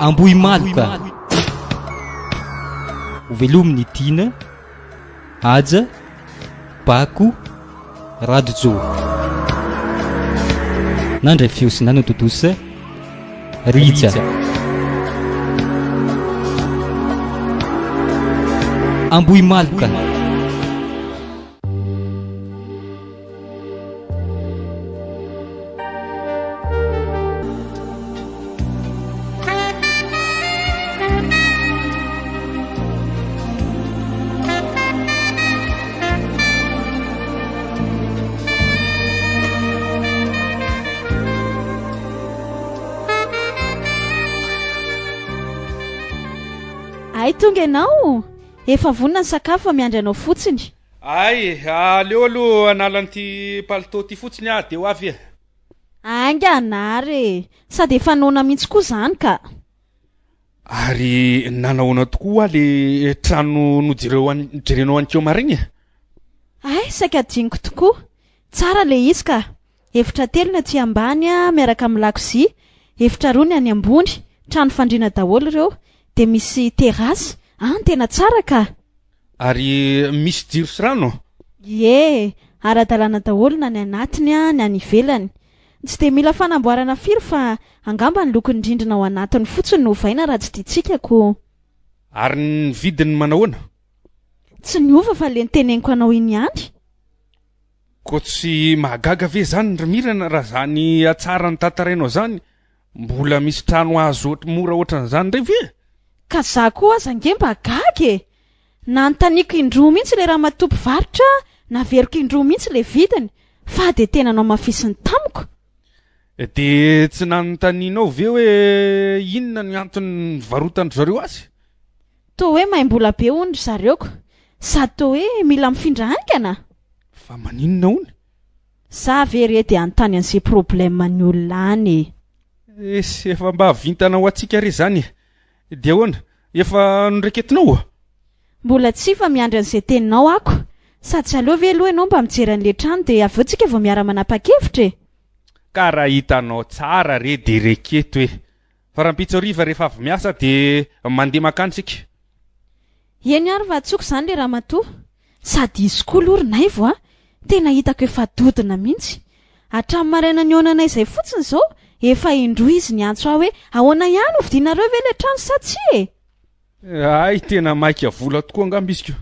Ambohimaloka. Hovelomin'i Tiana, Haja, Bako, Radojo. Nandray feo sy nanatontosa Rija. Ambohimaloka. Hay tonga ianao! Efa vonona ny sakafo fa miandry anao fotsiny. Hay, aleo aloha hanala an'ity palitao ity fotsiny aho dia ho avy e. Haingana ary e! Sady efa noana mihitsy koa izany ka. Ary nanahoana tokoa hoa le trano nojereo an- nojerenao an'i Kiomar iny e? Hay, saika adinoko tokoa. Tsara le izy ka. Efitra telo ny aty ambany miaraka amin'ny lakozia, efitra roa ny any ambony, trano fandriana daholo ireo, dia misy terrasse, an, tena tsara ka! Ary misy jiro sy rano? Ie, ara-dalàna daholo na ny anatiny na ny ivelany. Tsy dia mila fanamboarana firy fa angamba ny lokon'ny rindrina ao anatiny fotsiny no ovaina raha tsy tiantsika ko. Ary ny vidiny manahoana? Tsy niova fa le noteneniko anao iny ihany. Koa tsy mahagaga ve zany ry Mirana raha zany hatsaran'ny tantarainao zany? Mbola misy trano azo mora ohatran'izany indray ve? Ka za koa aza ange mba gaga e! Nanontaniako indroa mihitsy ilay ramatoa mpivarotra, naveriko indroa mihitsy ilay vidiny, fa dia tena nohamafisiny tamiko. Dia tsy nanontanianao ve hoe inona ny antony nivarotan-dry zareo azy? Toa hoe maim-bola be hono ry zareo ko! Sady toa hoe mila mifindra haingana? Fa maninona hono? Za ve re dia hanontany an'izay problème ny olona any e! Esy, efa mba vintana ho antsika re izany e! Dia ahoana? Efa noreketinao? Mbola tsia fa miandry an'izay teninao ako! Sady tsy aleo ve aloha ianao mba mijery an'ilay trano dia avy eo tsika vao miara-manapa-kevitra e! Ka raha hitanao tsara re dia reketo e! Fa rahampitso hariva rehefa avy miasa dia mandeha mankany isika. Eny ary fa antsoiko izany ilay ramatoa. Sady izy koa aloha ry Naivo a! Tena hitako efa dodona mihitsy. Hatramin'ny maraina nihaonanay izay fotsiny izao, efa indroa izy niantso ahy hoe ahoana ihany, hovidianareo ve ilay trano sa tsia e? Hay tena maika vola tokoa angamba izy ko.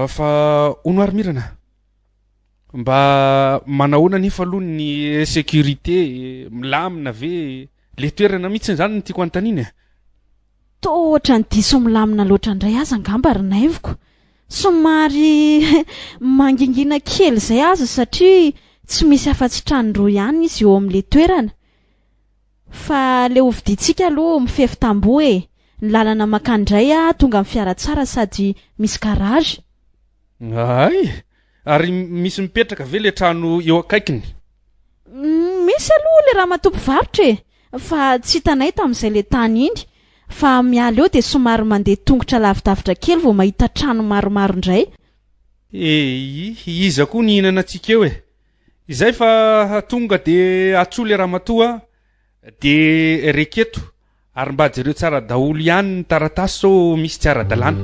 Fa hono ary Mirana? Mba manahoana anefa aloha ny sécurité e? Milamina ve? Le toerana mihitsy izany no tiako anontaniana e. Toa ohatran'ny diso milamina loatra indray aza angamba ry Naivoko. Somary mangingina kely izay aza satria tsy misy afa-tsy trano roa ihany izy eo amin'ilay toerana. Fa le hovidiantsika aloha mifefy tamboho e! Ny lalana mankany indray tonga amin'ny fiara tsara sady misy garage. Hay! Ary misy mipetraka ve le trano eo akaikiny? Misy aloha le ramatoa mpivarotra e! Fa tsy hitanay tamin'izay le tany iny. Fa miala eo dia somary mandeha tongotra lavidavitra kely vao mahita trano maromaro indray. Eii, iza koa ny hihinana antsika eo e! Izay fa tonga dia atsoy le ramatoa dia reketo Ary mba jereo tsara daholo ihany ny taratasy sao misy tsy ara-dalàna.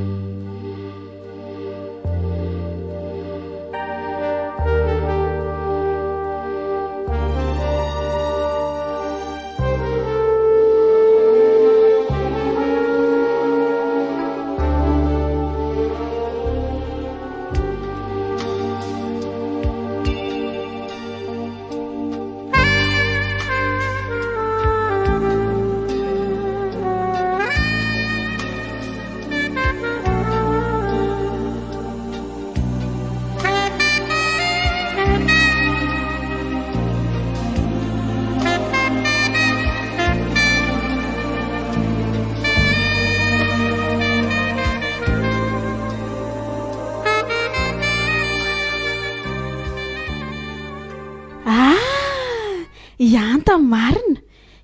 Ah! I Anta marina!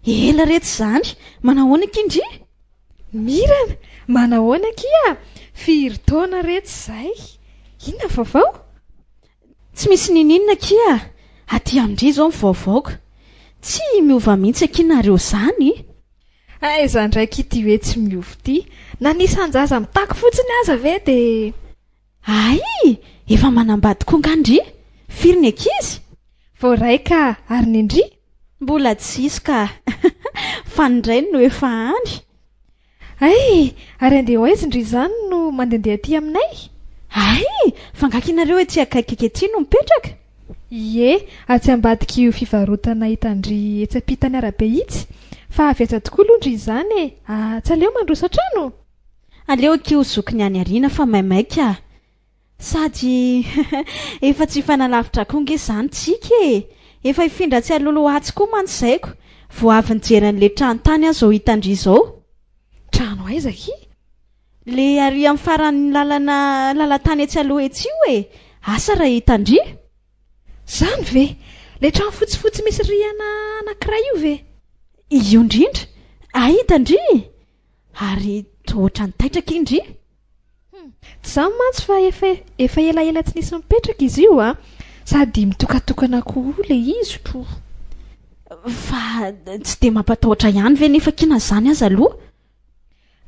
Ela retsy izany! Manahoana akia ndry? Mirana! Manahoana akia? Firy taona retsy izay? Inona ny vaovao? Tsy misy niniana akia! Aty amin-dry izao ny vaovaoko. Tsy miova mihitsy akia nareo izany? Aiza indray ity ity hoe tsy miova ity? Na ny isan-jaza mitaky fotsiny aza ve dia. Hay! Efa manambady koa nga ndry? Firy ny ankizy? Vao iray ka! Ary ny ndry? Mbola tsisy ka! Fa ny rainy no efa any. Hay! Ary andeha ho aiza ndry izany no mandehandeha aty aminay? Hay! Fa nga kinareo ety akaikaiky ety no mipetraka? Ie, atsy ambadik'io fivarotana hitan-dry etsy ampitan'ny arabe itsy. Fa avy aiza tokoa aloha ndry izany e? Ah, tsy aleo mandroso an-trano? Aleo akia ho zokiny any aoriana fa maimaika ah! Sady efa tsy hifanalavitra koa nge izany tsika e! Efa hifindra atsy alohaloha atsy koa mantsy zaiko vao avy nijery an'le trano tany aho izao hitan-dry izao. Trano aiza akia? Le ary amin'ny faran'ny lalana lalan-tany etsy aloha etsy io e! Asa raha hitan-dry? Izany ve? Le trano fotsifotsy misy rihana anankiray io ve? Io indrindra! Hay hitan-dry e! Ary toa ohatran'ny taitra akia ndry? Hum, tsy izany mantsy fa efa efa elaela tsy nisy nipetraka izy io a! Sady mitokatokana koa ilay izy ko! Fa tsy dia mampatahotra ihany ve nefa akia na izany aza aloha?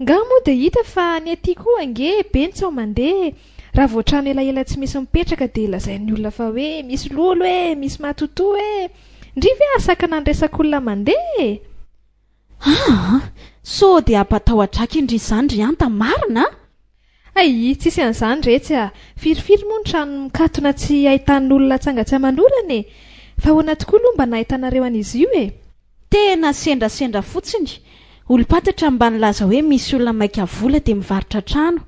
Nga moa dia hita fa ny aty koa ange be ny tsaho mandeha e! Raha vao trano elaela tsy misy mipetraka dia lazain'ny olona fa hoe misy lolo e, misy matotoa e! Ndry ve hahasakana ny resak'olona mandeha e! Aa! Sao dia hampatahotra aky ndry izany ry Anta marina a! Hay, tsisy an'izany retsy a! Firifiry moa ny trano mikatona tsy ahitan'olona atsanga tsy aman'orana e! Fa ahoana tokoa aloha mba nahitanareo an'izy io e? Tena sendrasendra fotsiny! Olom-pantatra mba nilaza hoe misy olona maika vola dia mivarotra trano.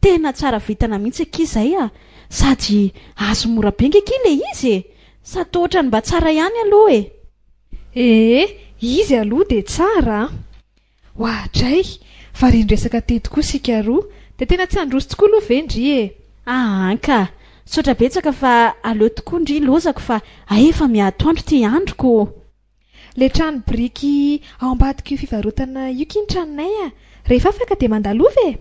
Tena tsara vintana mihitsy akia izay a! Sady azo mora be nge akia ilay izy e! Sady toa ohatran'ny mba tsara ihany aloha e! Ee, izy aloha dia tsara an! Oadray! Varian-dresaka teto koa isika roa, dia tena tsy handroso tokoa aloha ve ndry e? Aa ka! Misaotra betsaka fa aleo tokoa ndry lozako fa hay efa miha-atoandro ity androko ô! Le trano biriky ao ambadik'io fivarotana io ky ny tranonay a! Rehefa afaka dia mandalova e!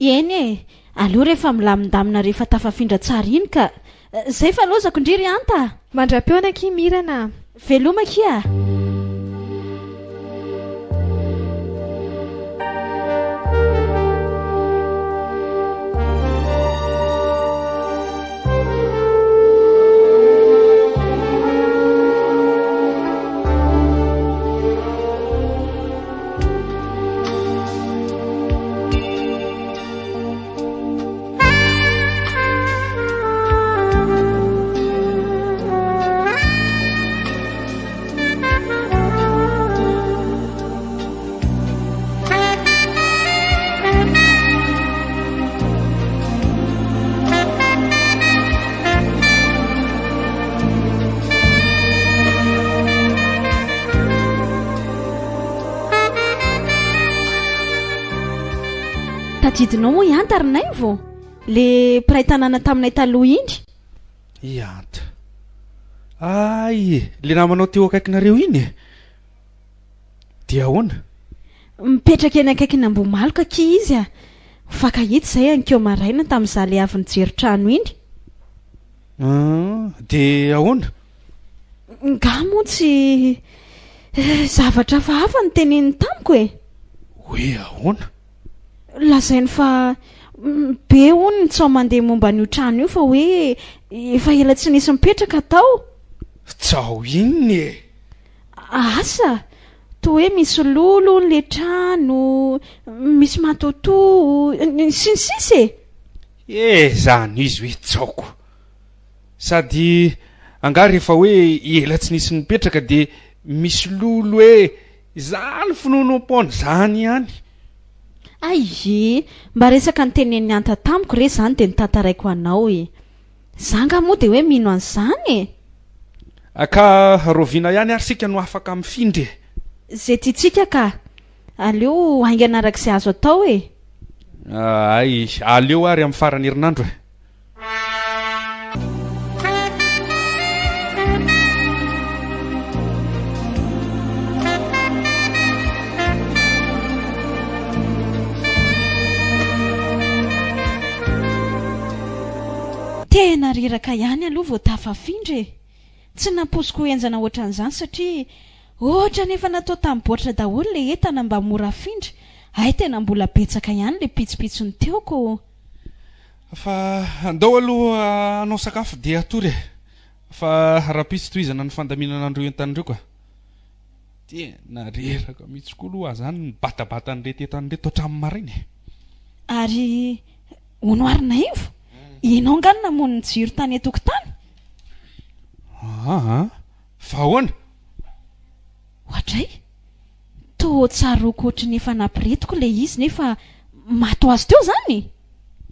Eny e! Aleo rehefa milamindamina rehefa tafafindra tsara iny ka! Zay fa lozako ndry ry Anta a! Mandra-pihaona akia Mirana a! Veloma akia a! Tadidinao moa i Anta ry Naivo? Le mpiray tanàna taminay taloha iny. I Anta. Hay e, le namanao teo akaikinareo iny e. Dia ahoana? Mipetraka eny akaikin'Ambohimaloka akia izy a. Mifankahita izahay anikeo maraina tamin'izaho le avy nijery trano iny. Hum, dia ahoana? Nga moa tsy zavatra hafahafa no teneniny tamiko e! Hoe ahoana? Lazainy fa be hono ny tsaho mandeha momba an'io trano io fa hoe efa ela tsy nisy nipetraka tao. Tsaho inona e? Asa! Toa hoe misy lolo hono le trano, misy matotoa, sy ny sisa e! Eh, zany izy hoe tsaoko. Sady angaha rehefa hoe ela tsy nisy nipetraka dia misy lolo hoe izany finoanoam-poana izany ihany. Hay e! Mba resaka notenenin'i Anta tamiko re izany dia notantaraiko anao e! Za nga moa dia hoe mino an'izany e! Ka rahoviana ihany ary isika no afaka mifindra e? Ze tiantsika ka! Aleo haingana araka izay azo atao e! Hay, aleo ary amin'ny faran'ny herinandro e! Tena reraka ihany aloha vao tafafindra e! Tsy nampoiziko ho henjana ohatran'izany satria. Ohatran'ny efa natao tamin'ny baoritra daholo ilay entana mba mora afindra, hay tena mbola betsaka ihany ilay pitsopitsony teo ko. Fa andao aloha hanao sakafo dia hatory e! Fa rahampitso tohizana ny fandaminana an'ireo entana ireo ka. Tena reraka mihitsy koa aloha aho zany nibatabata an'ireto entana ireto hatramin'ny maraina e! Ary hono ary Naivo, ianao angaha no namono ny jiro tany an-tokotany? Aa, fa ahoana? Oadray! Toa tsaroako ohatry ny efa nampiretiko ilay izy nefa maty ho azy teo izany?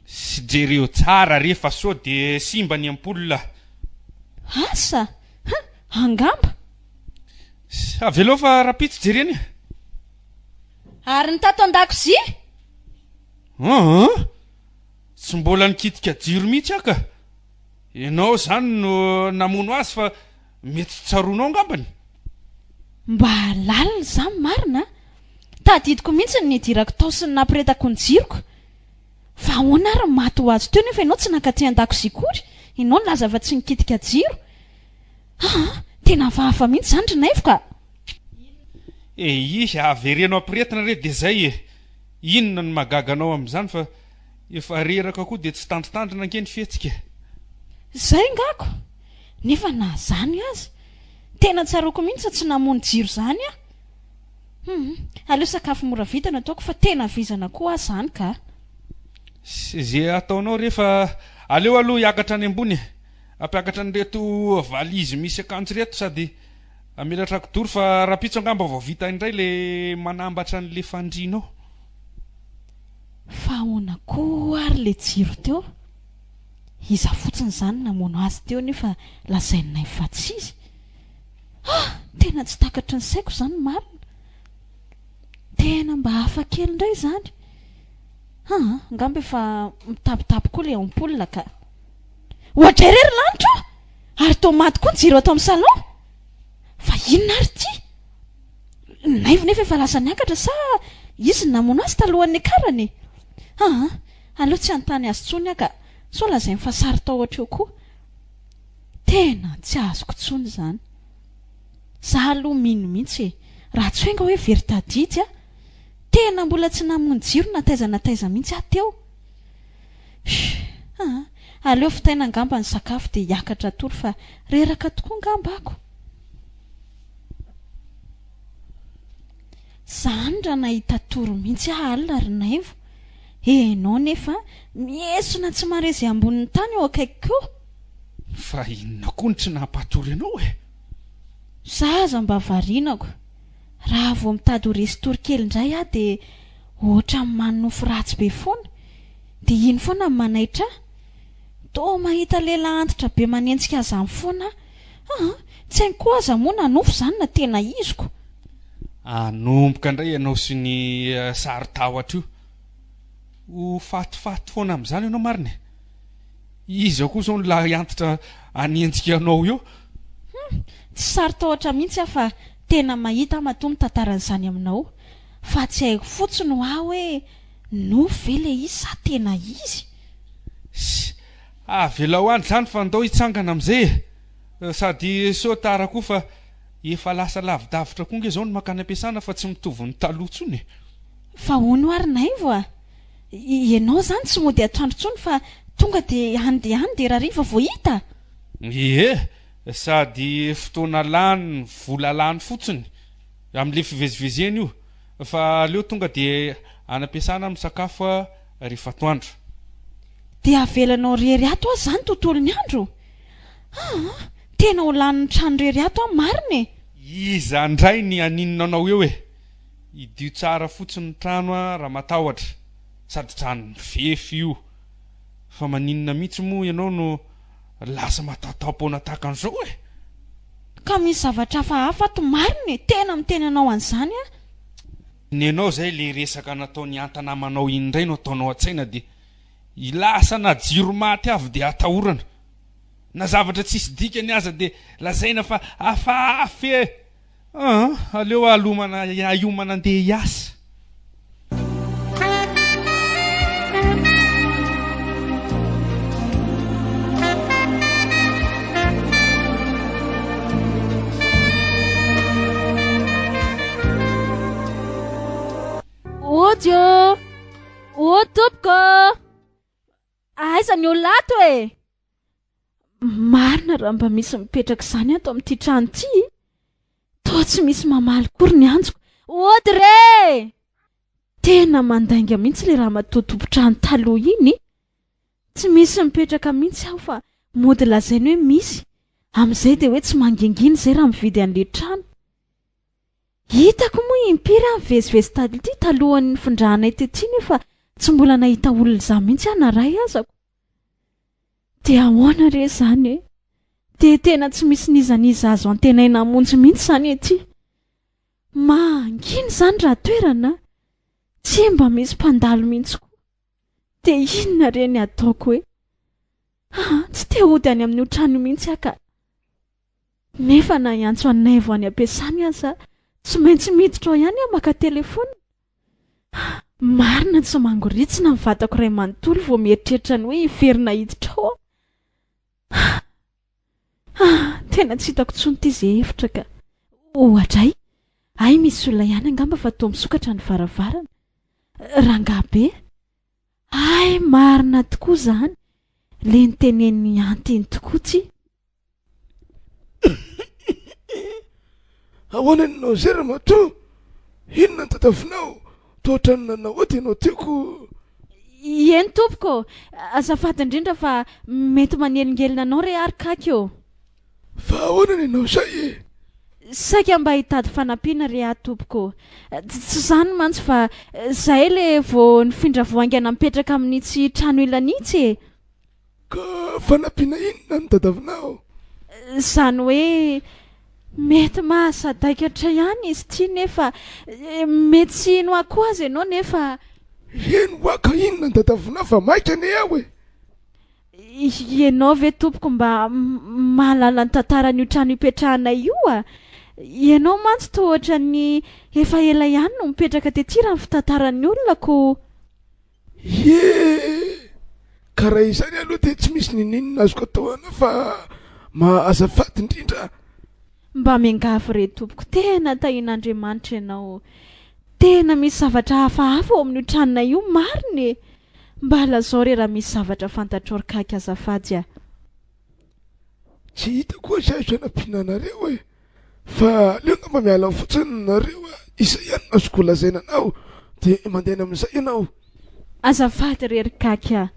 Sy jereo tsara re fa sao dia simba ny ampoule. Asa! Huh! Angamba! Avelao fa rahampitso jerena e! Ary ny tato an-dakozia? Aa! Tsy mbola nikitika jiro mihitsy aho ka! Ianao izany no namono azy fa mety tsy tsaroanao angambany? Mba lalina izany marina a! Tadidiko mihitsy ny nidirako tao sy ny nampiretako ny jiroko. Fa ahoana ary ny maty ho azy teo nefa ianao tsy nankaty an-dakozia akory? Ianao nilaza fa tsy nikitika jiro. Aa! Tena hafahafa mihitsy izany ry Naivo ka! Eii, avereno ampiretina re dia izay e! Inona no mahagaga anao amin'izany fa efa reraka koa dia tsy tandrintandrina ange ny fihetsika e! Izay ngako! Nefa na izany aza, tena tsaroako mihitsy fa tsy namono jiro izany aho! Hum, aleo sakafo mora vita no ataoko fa tena vizana koa aho izany ka! Ze ataonao re fa aleo aloha hiakatra any ambony e! Hampiakatra an'ireto valizy misy akanjo ireto sady hamelatra kidoro fa rahampitso angamba vao vita indray le manambatra an'le fandriana ao. Fa ahoana koa ary le jiro teo? Iza fotsiny izany namono azy teo nefa lazainay fa tsy izy? Ah! Tena tsy takatry ny saiko izany marina. Tena mba hafa kely indray izany. Aa, angamba efa mitapitapy koa ilay ampoule ka. Oadray re ry lanitra o! Ary toa maty koa ny jiro ato amin'ny salon! Fa inona ary ity? Naivo nefa efa lasa niakatra sa izy no namono azy talohan'ny niakarany? Aa, aleo tsy hanontany azy intsony aho ka, sao lazainy fa saro-tahotra eo koa. Tena tsy azoko intsony izany. Za aloha mino mihitsy e! Raha tsy hoe nga hoe very tadidy aho. Tena mbola tsy namono jiro na taiza na taiza mihitsy aho teo. Shh! Aa! Aleo vitaina angamba ny sakafo dia hiakatra hatory fa reraka tokoa angamba ako. Zany raha nahita tory mihitsy aho alina ry Naivo. Enao nefa miesona tsy mahare izay ambonin'ny tany eo akaikiko eo. Fa inona koa no tsy nampatory anao e? Za aza mba varianako. Raha vao mitady ho resy tory kely indray aho dia ohatran'ny manonofy ratsy be foana. Dia iny foana no manaitra ahy. Toa mahita lehilahy antitra be manenjika ahy izany foana aho. Aa! Tsy haiko koa aza moa na nofy izany na tena iziko. Hanomboka indray ianao sy ny saro-tahotra io. Ho fatifaty foana amin'izany ianao marina e! Iza koa izao no lahy antitra hanenjika anao eo? Hum! Tsy saro-tahotra mihitsy aho fa tena mahita aho matoa mitantara an'izany aminao. Fa tsy haiko fotsiny hoa hoe nofy ve ilay izy sa tena izy? Ss! Avelao any izany fa ndao hitsangana amin'izay e! Sady sao tara koa fa efa lasa lavidavitra koa nge izao ny mankany am-piasana fa tsy mitovy ny taloha intsony e! Fa hono ary Naivo a! Ianao izany tsy mody atoandro intsony fa tonga dia any dia any dia rariva vao hita? Ie! Sady fotoana lany, vola lany fotsiny amin'ilay fivezivezena io fa aleo tonga dia any am-piasana misakafo rehefa atoandro. Dia avelanao rery ato aho izany tontolon'ny andro? Aa! Tena ho lanin'ny trano rery ato aho marina e! Iza indray ny haninona anao eo e! Idio tsara fotsiny ny trano a raha matahotra, sady trano mifefy io. Fa maninona mihitsy moa ianao no lasa matahotaho-poana tahaka an'izao e? Ka misy zavatra hafahafa ato marina e! Tena miteny anao an'izany aho. Nenao izay le resaka nataon'i Hanta namanao iny indray no ataonao an-tsaina dia lasa na jiro maty avy dia atahorana. Na zavatra tsisy dikany aza dia lazaina fa hafahafa e! Aa aleo alomana hiomana andeha hiasa. tompoko! Aiza ny olona ato e? Marina raha mba misy mipetraka izany ato amin'ity trano ity. Toa tsy misy mamaly akory ny antsoko. Ody re! Tena mandainga mihitsy ilay ramatoa tompon-trano taloha iny. Tsy misy mipetraka mihitsy aho fa mody lazainy hoe misy. Amin'izay dia hoe tsy mangingina izay raha mividy an'ilay trano. Hitako moa impiry aho nivezivezy taty talohan'ny nifindranay tety nefa tsy mbola nahita olona izany mihitsy aho na iray aza. Dia ahoana re izany e? Dia tena tsy misy n'iza n'iza azo antenaina hamonjy mihitsy izany ety. Mangina izany raha toerana, tsy mba misy mpandalo mihitsy koa. Dia inona re ny ataoko e? Aa, tsy te hody any amin'io trano io mihitsy aho ka. Nefa na hiantso an'i Naivo any am-piasany aza, tsy maintsy miditra ao ihany aho maka telefaonina. Marina tsy mangoritsina ny vatako iray manontolo vao mieritreritra ny hoe hiverina hiditra ao aho. Ah, tena tsy hitako intsony ity izay hevitra ka. Oadray, hay misy olona ihany angamba fa toa misokatra ny varavarana. Rangahy be. Hay marina tokoa izany, le nitenenin'i Anty iny tokoa ty. Ahoana ny nausée ramatoa? Inona no tadiavinao? Toa ohatran'ny nanaoty ianao teo ko. Eny tompoko ô! Azafady indrindra fa mety manelingelina anao re ary kaky ô! Fa ahoana ny nausée e? Saika mba hitady fanampiana re aho tompoko ô! Tsy izany mantsy fa zahay le vao nifindra vao haingana mipetraka amin'itsy trano ilany itsy e! Ka fanampiana inona no tadavinao? Izany hoe mety mahasadaikatra ihany izy ity nefa mety tsy hino ahy koa aza ianao nefa. Eny hoa ka inona no tadavinao fa maika anie aho e! Ianao ve tompoko mba mahalala ny tantaran'io trano ipetrahanay io a? Ianao mantsy toa ohatran'ny efa ela ihany no mipetraka tety raha ny fitantaran'ny olona ko. Ie! Ka raha izany aloha dia tsy misy ninoninona azoko atao anao fa ma azafady indrindra. Mba miangavy re tompoko, tena tahian'Andriamanitra ianao. Tena misy zavatra hafahafa ao amin'io tranonay io marina e! Mba lazao re raha misy zavatra fantatrao ry kaky azafady a! Tsy hitako oa izay azo anampiana anareo e! Fa aleo angamba miala ao fotsiny nareo a! Izay ihany no azoko lazaina anao dia mandehana amin'izay ianao. Azafady re ry Kaky a!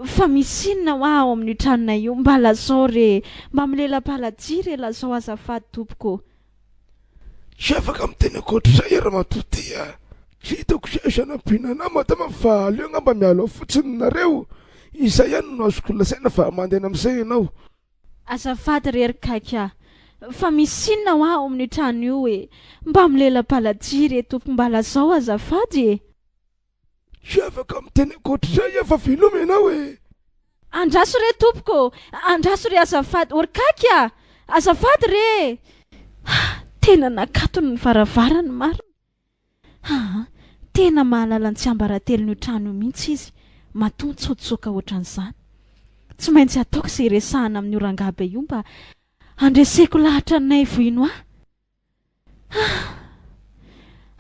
Fa misy inona hoa ao amin'io tranonay io? Mba lazao re e! Mba milela-paladia re lazao azafady tompoko ô! Tsy afaka miteny ankoatr'izay i ramatoa ty a! Tsy hitako izay azo anampiana anao madama fa aleo angamba miala ao fotsiny nareo, izay ihany no azoko lazaina fa mandehana amin'izay ianao. Azafady re ry Kaiky a! Fa misy inona hoa ao amin'io trano io e? Mba milela-paladia re tompoko mba lazao azafady e! Tsy afaka miteny ankoatr'izay aho fa veloma ianao e! Andraso re tompoko ô! Andraso re azafady! O ry Kaiky a! Azafady re e! Tena nakatony ny varavarany marina! Aa! Tena mahalala ny tsiambaratelon'io trano io mihitsy izy matoa nitsotsoka ohatran'izany. Tsy maintsy ataoko izay hiresahana amin'io rangahy be io mba handreseko lahatra an'i Naivo hino ahy. Ah!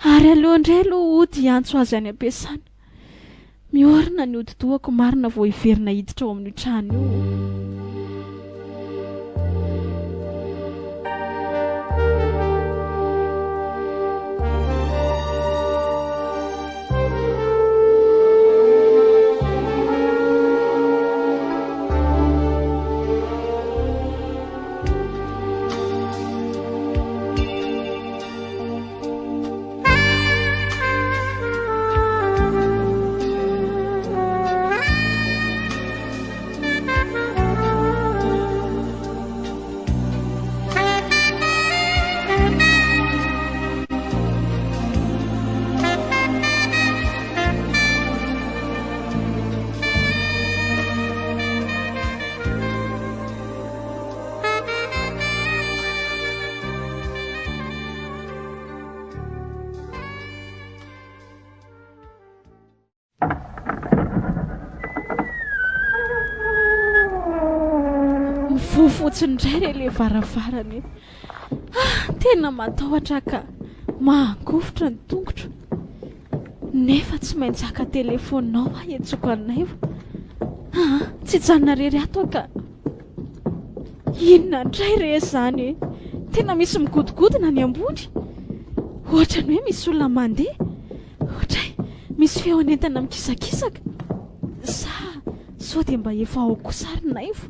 Ary aleo indray aloha hody hiantso azy any am-piasana. Miorina ny hodi-dohako marina vao hiverina hiditra ao amin'io trano io. Mivoha fotsiny indray re ilay varavarana e. Ah, tena matahotra aho ka. Mangovitra ny tongotro. Nefa tsy maintsy haka telefaoninao aho hiantsoako an'i Naivo. Aa, tsy hijanona irery ato aho ka. Inona indray re izany e? Tena misy migodogodona any ambony. Ohatran'ny hoe misy olona mandeha. Ohatray, misy feon'entana mikisakisaka. Sa sao dia mba efa ao kosa ary Naivo?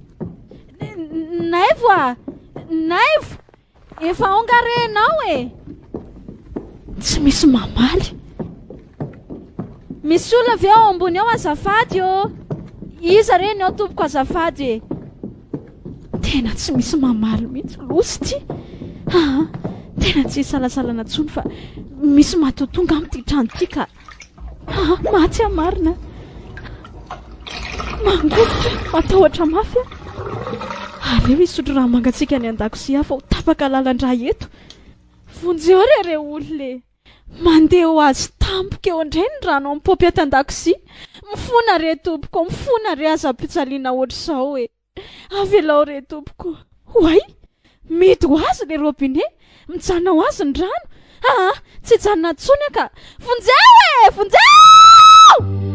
Naivo a! Naivo! Efa ao nga re enao e! Tsy misy mamaly. Misy olona ve ao ambony ao azafady ô? Iza re ny ao tompoko azafady e? Tena tsy misy mamaly mihitsy, loza ity. Aa, tena tsy isalasalana intsony fa misy matotoa angamba ity trano ity ka. Aa, maty aho marina. Mangovitra, matahotra mafy aho. Aleo hisotro rano mangatsiaka any an-dakozia aho fa ho tapaka lalan-drà eto. Vonjeo re re olona e! Mandeha ho azy tampoka eo indray ny rano amin'ny paompy ato an-dakozia. Mifona re tompoko, mifona re aza ampijaliana ohatr'izao e! Avelao re tompoko. Oay! Mihidy ho azy le robinet, mijanona ho azy ny rano. Aa! Tsy hijanona intsony aho ka. Vonjeo e! Vonjeo!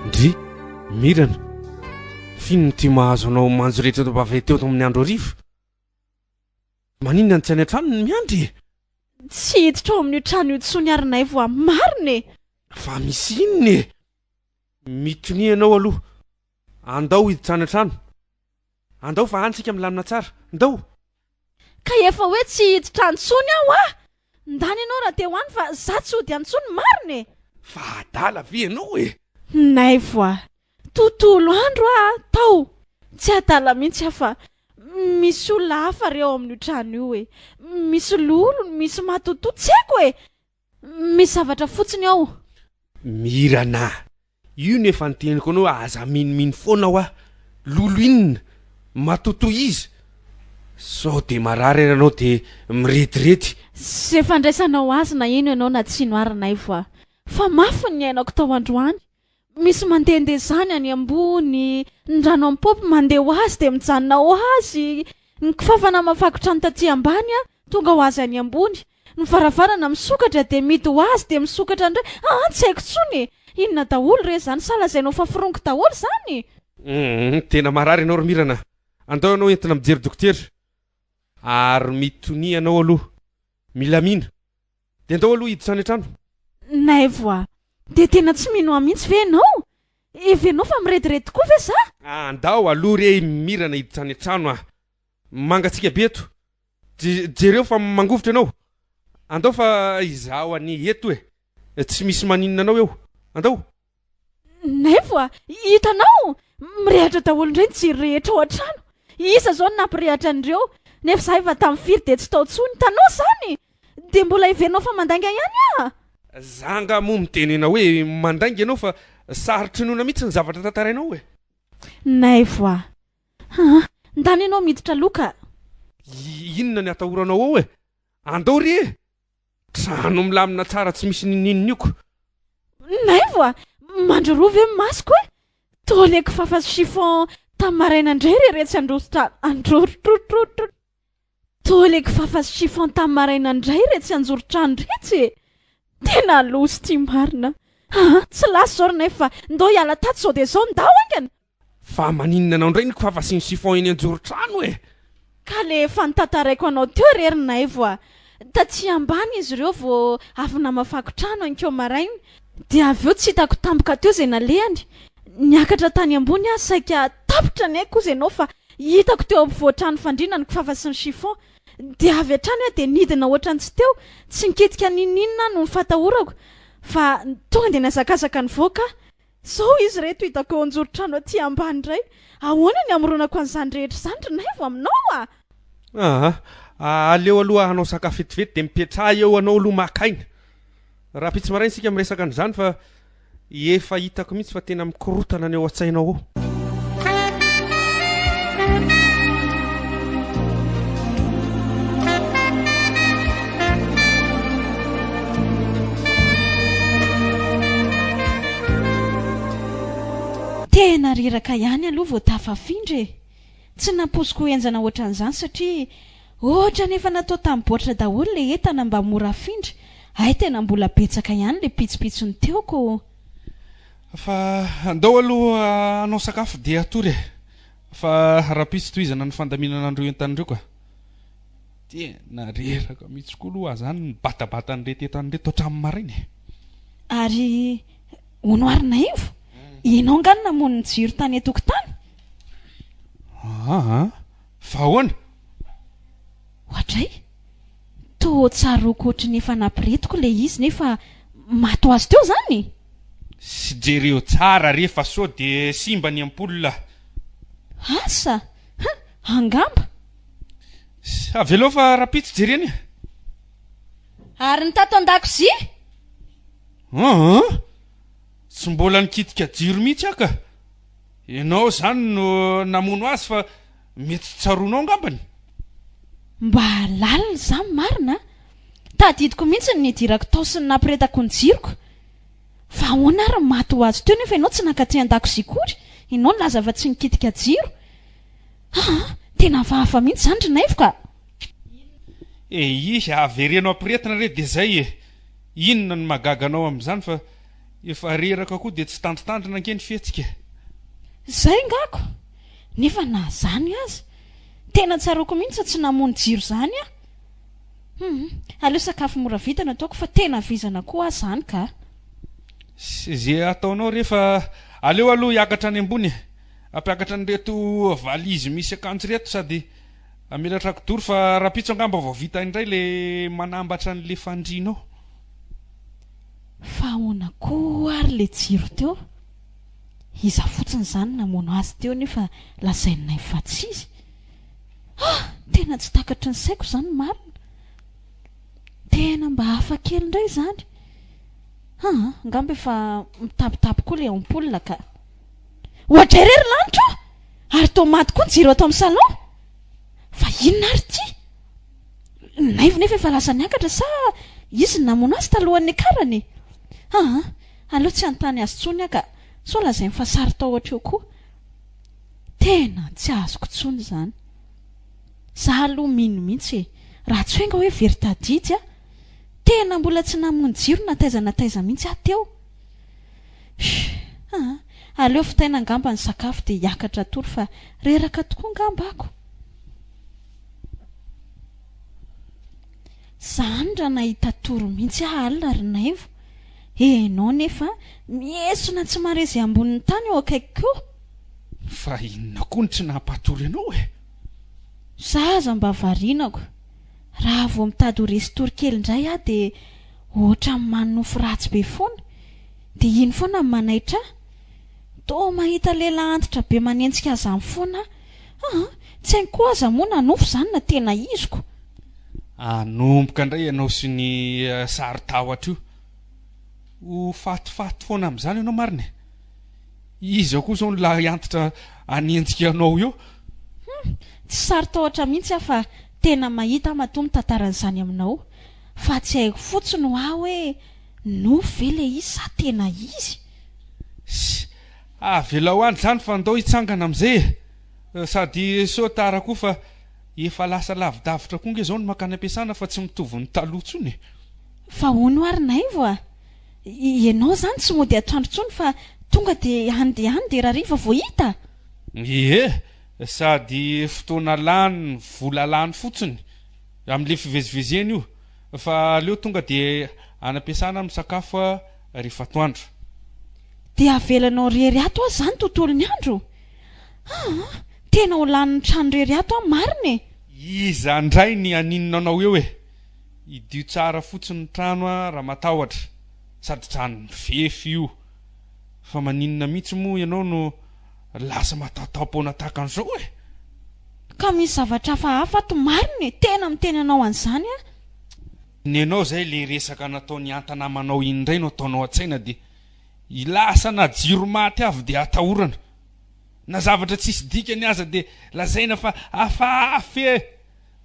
Ndry, Mirana, f'inona ity mahazo anao manjo rehetra eto am-bava teo tamin'ny andro hariva? Maninona no tsy any an-trano no miandry e? Tsy hiditra ao amin'io trano io intsony ary Naivo a! Marina e! Fa misy inona e? Mitonia ianao aloha. Andao hiditra any an-trano. Andao fa any tsika milamina tsara. Ndao! Ka efa hoe tsy hiditra any intsony aho ah! Ndany ianao raha te ho any fa za tsy hody any intsony marina e! Fa adala ve ianao e? Naivo ah! Tontolo andro ah tao! Tsy adala mihitsy aho fa misy olona hafa re ao amin'io trano io e! Misy lolo, misy matotoa, tsy haiko e! Misy zavatra fotsiny ao. Mirana a! Io no efa niteniko anao hoe aza minomino foana hoa! Lolo inona? Matotoa iza? Sao dia marary ary ianao dia mirediredy. Ze fandraisanao azy na ino ianao na tsy ino ary Naivo a! Fa mafy ny niainako tao androany. Misy mandehandeha zany any ambony, ny rano amin'ny paopy mandeha ho azy dia mijanona ho azy, ny kifafana mafakotra ny taty ambany tonga ho azy any ambony, ny varavarana misokatra dia mihidy ho azy dia misokatra indray, aa tsy haiko intsony e! Inona daholo re zany sa lazainao fa forongo daholo zany? Humm tena marary ianao ry Mirana, andao ianao entina mijery dokotera, ary mitonia ianao aloha, milamina. Dia ndao aloha hiditra any an-trano. Naivo a! Dia tena tsy mino ahy mihitsy ve ianao? Heverinao fa mirediredy tokoa ve za? Andao aloha re Mirana hiditra any an-trano a! Mangatsiaka be eto. Jereo fa mangovitra ianao. Andao fa izaho anie eto e! Tsy misy maninona anao eo. Andao! Naivo a! Hitanao? Mirehatra daholo indray ny jiro rehetra ao an-trano. Iza izao no nampirehatra an'ireo? Nefa izaho efa tamin'ny firy dia tsy tao intsony. Hitanao izany? Dia mbola heverinao fa mandainga ihany aho? Za angaha moa miteny anao hoe mandainga ianao fa sarotra inoana mihitsy ny zavatra tantarainao e! Naivo a! Aa! Ndana ianao miditra aloha ka! Inona ny atahoranao ao e? Andao re e! Trano milamina tsara tsy misy ninininiko. Naivo a! Mandroroa ve ny masoko e? Toa le kifafa sy chiffon tamin'ny maraina indray re retsy andrositra androrotrorotrotro. Toa le kifafa sy chiffon tamin'ny maraina indray retsy anjoron-trano retsy e! Tena loza ity marina. Aa! Tsy lasa izao ry Naivo fa ndao hiala tato izao dia izao, ndao haingana! Fa maninona anao indray ny kifafa sy ny chiffon eny anjoron-trano e? Ka le efa notantaraiko anao teo re ry Naivo a! Taty ambany izy ireo vao avy namafako trano ankeo maraina, dia avy eo tsy hitako tampoka teo izay nalehany. Niakatra tany ambony aho saika tapitra ny aiko hozy ianao fa hitako teo ampovoan-trano fandriana ny kifafa sy ny chiffon. Dia avy hatrany aho dia nidina ohatran'ny tsy teo, tsy nikitika n'inon'inona aho noho ny fatahorako fa tonga dia nihazakazaka nivoaka aho. Zao izy ireto hitako eo anjoron-trano aty ambany indray. Ahoana ny hamoronako an'izany rehetra izany ry Naivo aminao a? Aa, aleo aloha hanao sakafo vetivety dia mipetraha eo anao aloha maka aina. Rahampitso maraina isika miresaka an'izany fa efa hitako mihitsy fa tena mikorotana ny ao an-tsainao ao. Tena reraka ihany aloha vao tafafindra e! Tsy nampoiziko ho henjana ohatran'izany satria ohatran'ny efa natao tamin'ny baoritra daholo ilay entana mba mora afindra, hay tena mbola betsaka ihany ilay pitsopitsony teo ko! Fa andao aloha hanao sakafo dia hatory e! Fa rahampitso tohizana ny fandaminana an'ireo entana ireo ka! Tena reraka mihitsy koa aloha aho zany nibatabata an'ireto entana ireto hatramin'ny maraina e! Ary hono ary Naivo, ianao angaha no namono ny jiro tany an-tokotany? Aa, fa ahoana? Oadray! Toa tsaroako ohatry ny efa nampiretiko ilay izy nefa maty ho azy teo izany? Sy jereo tsara re fa sao dia simba ny ampoule. Asa! Huh! Angamba! Avelao fa rahampitso jerena e! Ary ny tato an-dakozia? Aa! Tsy mbola nikitika jiro mihitsy aho ka! Ianao izany no namono azy fa mety tsy tsaroanao angambany? Mba lalina izany marina a! Tadidiko mihitsy ny nidirako tao sy ny nampiretako ny jiroko. Fa ahoana ary ny maty ho azy teo nefa ianao tsy nankaty an-dakozia akory? Ianao nilaza fa tsy nikitika jiro. Aa! Tena hafahafa mihitsy izany ry Naivo ka! Eihh, avereno ampiretina re dia izay e! Inona no mahagaga anao amin'izany fa efa reraka koa dia tsy tandrintandrina ange ny fihetsika e! Izay ngako! Nefa na izany aza, tena tsaroako mihitsy fa tsy namono jiro izany aho! Hum, aleo sakafo mora vita no ataoko fa tena vizana koa aho izany ka! Ze ataonao re fa aleo aloha hiakatra any ambony e! Hampiakatra an'ireto valizy misy akanjo ireto sady hamelatra kidoro fa rahampitso angamba vao vita indray le manambatra an'le fandriana ao. Fa ahoana koa ary le jiro teo? Iza fotsiny izany namono azy teo nefa lazainay fa tsy izy? Ah! Tena tsy takatry ny saiko izany marina. Tena mba hafa kely indray izany. Aa! Angamba efa mitapitapy koa le ampoule ka. Oadray re ry lanitra o! Ary toa maty koa ny jiro ato amin'ny salon! Fa inona ary ity? Naivo nefa efa lasa niakatra sa izy no namono azy talohan'ny niakarany? Aa! Aleo tsy hanontany azy intsony aho ka, sao lazainy fa saro-tahotra eo koa. Tena tsy azoko intsony izany. Za aloha mino mihitsy e! Raha tsy hoe nga hoe very tadidy aho. Tena mbola tsy namono jiro na taiza na taiza mihitsy aho teo. Aa, aleo vitaina angamba ny sakafo dia hiakatra hatory fa reraka tokoa angamba ako. Zany raha nahita tory mihitsy aho alina ry Naivo. Enao nefa miesona tsy mahare izay ambonin'ny tany eo akaikiko eo. Fa inona koa no tsy nampatory anao e? Za aza mba varianako. Raha vao mitady ho resy tory kely indray aho dia ohatran'ny manonofy ratsy be foana. Dia iny foana no manaitra ahy. Toa mahita lehilahy antitra be manenjika ahy izany foana aho. Aa, tsy haiko koa aza moa na nofy izany na tena iziko. Hanomboka indray ianao sy ny saro-tahotra io. Ho fatifaty foana amin'izany ianao marina e. Iza koa izao no lahy antitra hanenjika anao eo? Hum, tsy saro-tahotra mihitsy aho fa tena mahita aho matoa mitantara an'izany aminao. Fa tsy haiko fotsiny hoa hoe nofy ve ilay izy sa tena izy? Ss, avelao any izany fa ndao hitsangana amin'izay e! Sady sao tara koa fa efa lasa lavidavitra koa nge izao ny mankany am-piasana fa tsy mitovy ny taloha intsony e! Fa hono ary Naivo a! Ianao izany tsy mody atoandro intsony fa tonga dia any dia any dia rariva vao hita? Ie, sady fotoana lany, vola lany fotsiny amin'ilay fivezivezena io fa aleo tonga dia any am-piasana misakafo rehefa atoandro. Dia avelanao rery ato aho izany tontolon'ny andro? Aa! Tena ho lanin'ny trano rery ato aho marina e! Iza ndray ny haninona anao eo e! Idio tsara fotsiny ny trano a raha matahotra, sady trano mifefy io. Fa maninona mihitsy moa ianao no lasa matahotaho-poana tahaka an'izao e! Ka misy zavatra hafahafa ato marina e! Tena miteny anao an'izany aho. Nenao zay le resaka nataon'i Anta namanao iny indray no ataonao an-tsaina dia lasa na jiro maty avy dia atahorana. Na zavatra tsisy dikany aza dia lazaina fa hafahafa e!